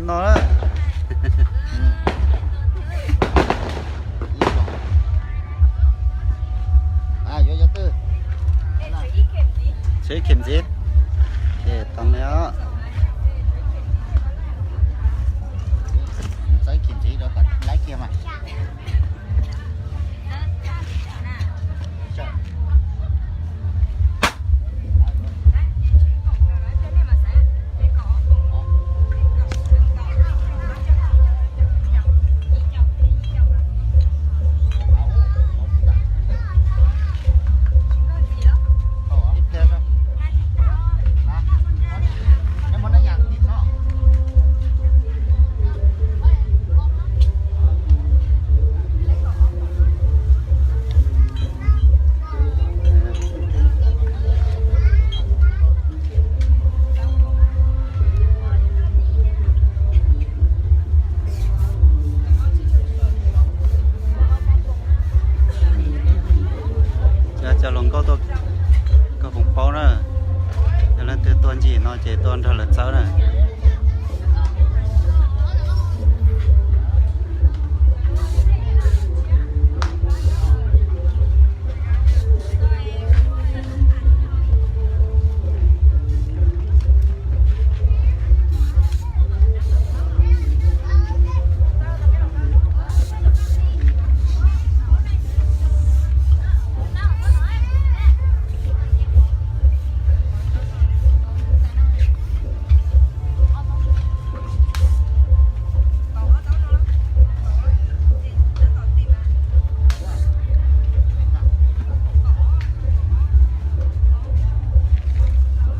No na. Yuav cov twg? Txhib khim ntxiv. Ces tau ne os. Txhib khim ntxiv rau kom laiv kiag mas. Cov hluas nkauj tuaj koj foom paub na, yog leej twg tuaj ncig no ces tuaj nrog lawv txawb na.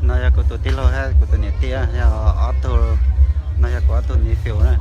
No yog kuv tus tij laug thiab kuv tus niam tij, yog ob tug, no yog kuv ob tug niam tij na.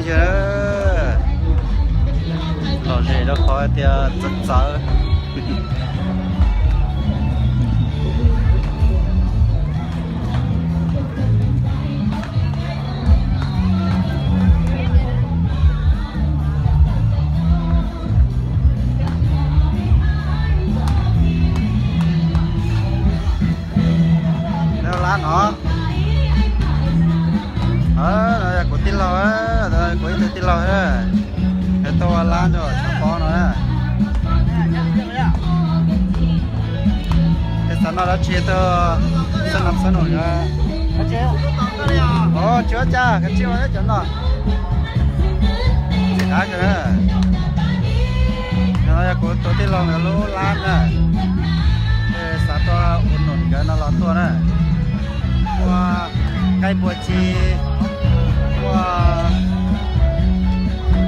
Yog, lom zem rau qhov tias txawv txawv. Lab no, no yog kuv tij laug, kuv ib tug tij laug, nws tuaj ua lab rau tshav pob no. Es xav noj dab tsi tuaj xab nam xab nus. Tsis ua cas, kav tsij ua cov no. Txiv qab kawg na. No yog kuv tus tij laug nkawd lub lab na. Xav tuaj ua num nkawd no los tuaj na. Ua nqaij npua ci, ua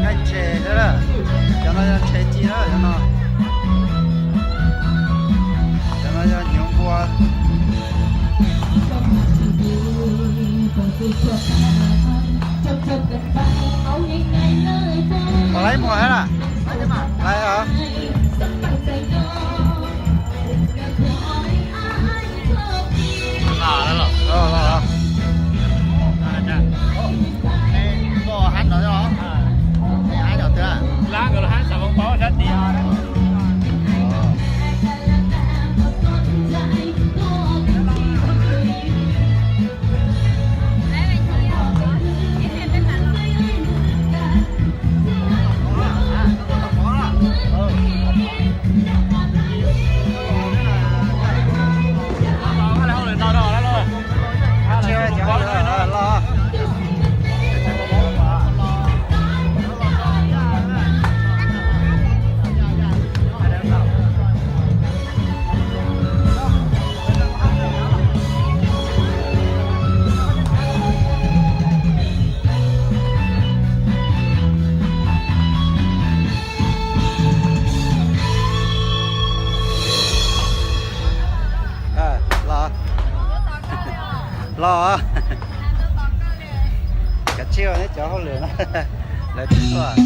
nqaij tshais thiab na. Cov no yog tshais ci na, cov no. Cov no yog hnyuv npua. Puas laib muag thiab na? Laib os. Los, los. Kav tsij ua neb cov hauj lwm na, lawv tsis tuaj.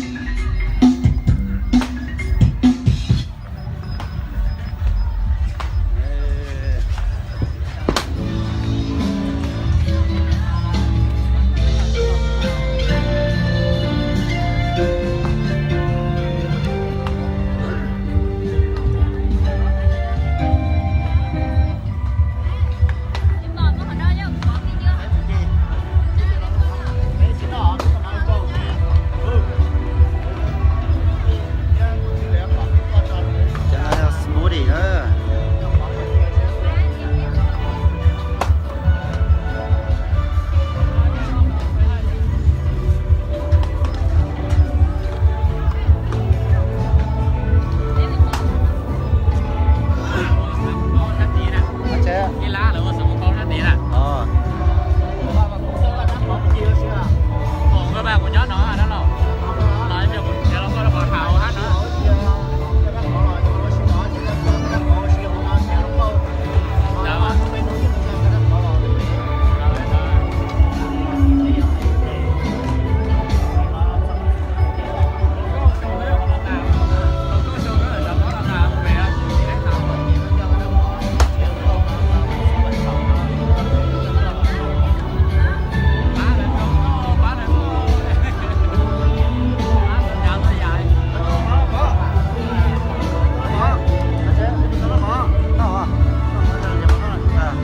Cov no yog smoothie na.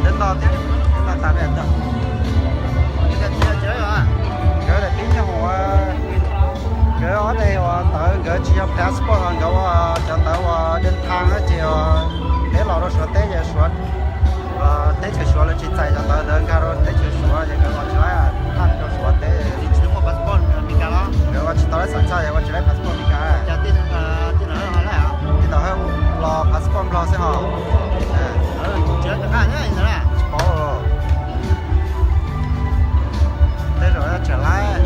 Teb no thiab, no tas pem tawm. Nkawd daim tib nyuag uas, nkawd ob daim uas ntawv nkawd tsis yog passport os, nkawd ua cov ntawv uas dej thang ces peb los rau Suav teb ces Suav, teb chaws Suav lawv tsis txais cov ntawv ntawd nkag rau teb chaws Suav ces nkawd los tsis laib tag rau Suav teb. Nkawd ua tsis tau laib xam txaj es ua tsis laib passport Meskas. Tij Ntaus Hawj los passport Nplog xwb hos. Tsis paub. Tej zaum tseem laib.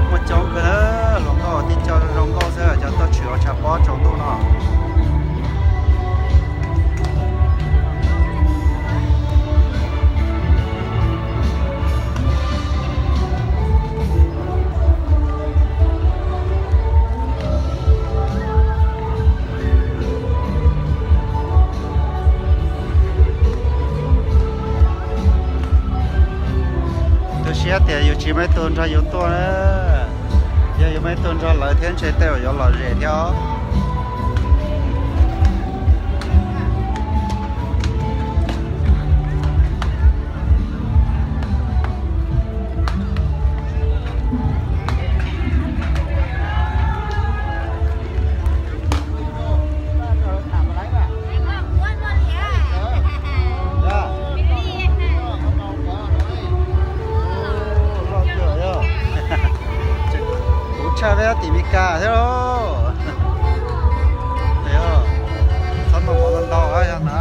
Muaj coob kawg, hluas nkauj tib co zoo nkauj xwb, cov tuaj tshwm ua tshav pob. Thiab tias yus tsis muaj ib tug nrog yus tuaj na, yog yus muaj ib tug nrog lawv thiab ntshe tej zaum yuav lom zem thiab os. Kuv tshaj peb tim Meskas thiab lauj. Txhob noj mov ntau ntau yog na.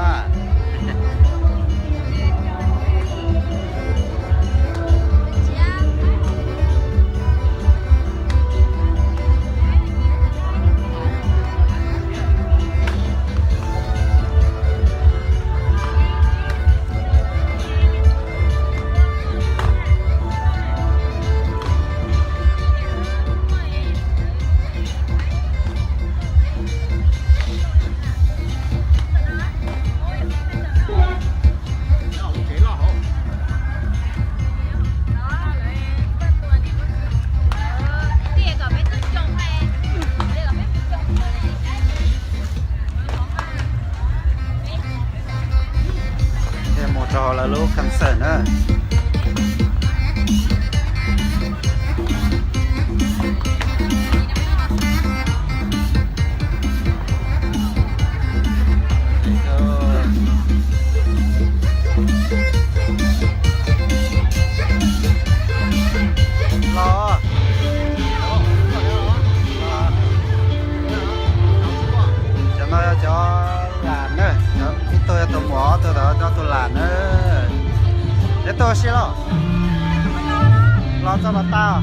Thiaj mus rau lawv lub concert na. Los, cov no yog cov lam na, ib tug yog tus muam, ob tug ntawd cov tus lam na. Neb tuaj ua si los? Los txog los tau.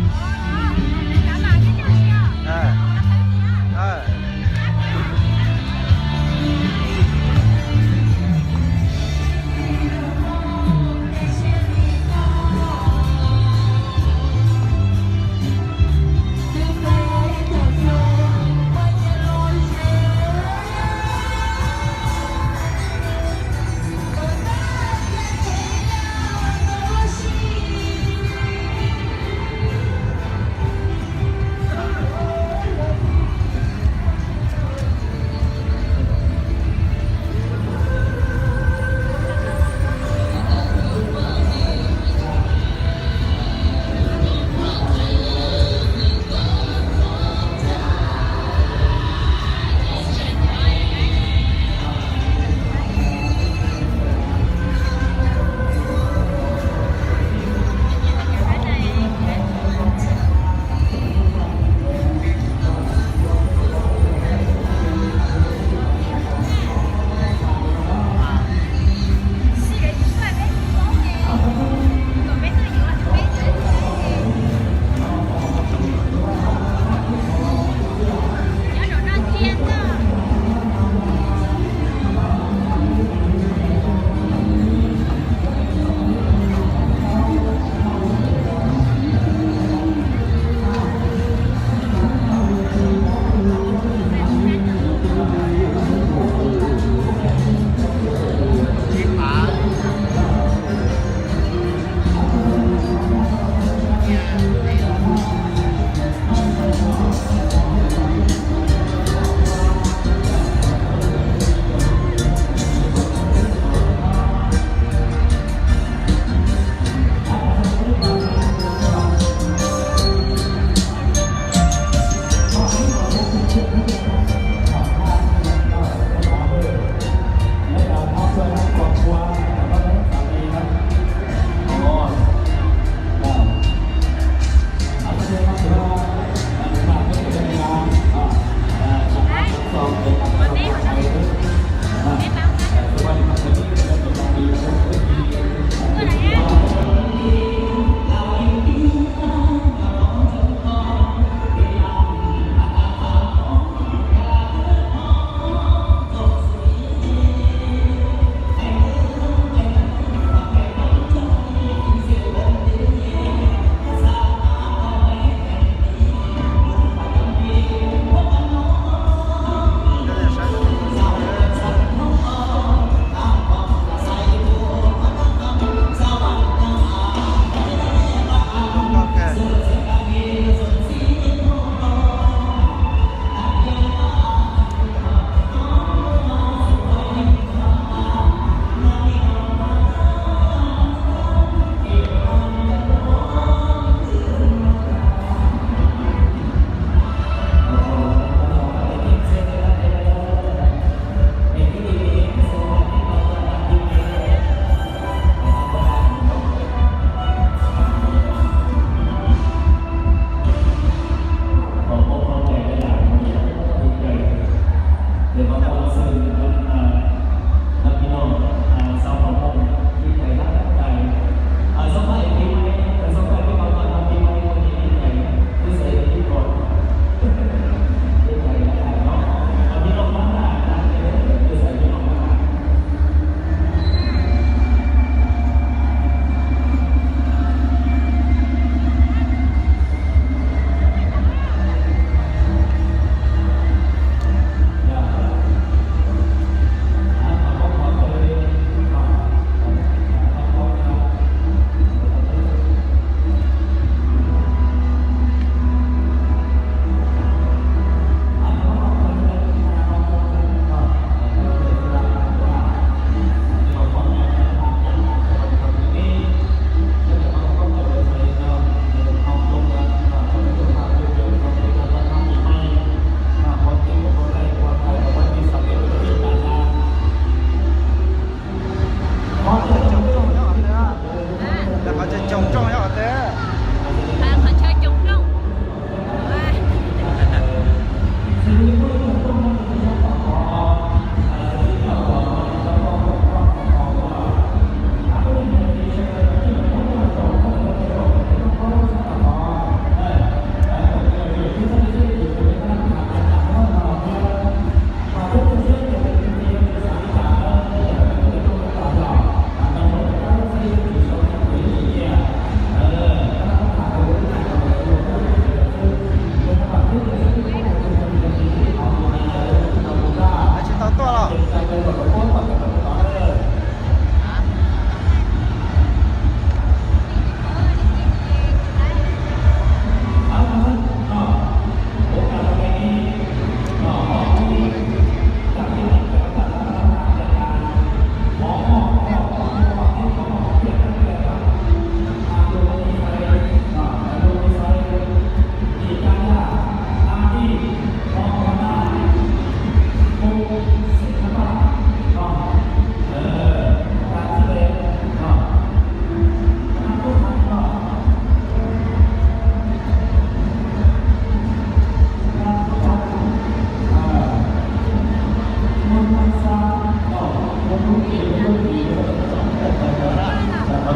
Trong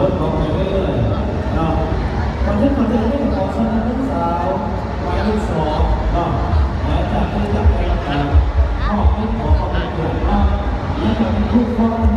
lúc có người với người, à, còn rất còn dễ biết là có sân khấu sáu, quái lưng sáu, à, đấy là cái giặc này là họ cũng có một cái điểm, à, nhất là cái khúc khó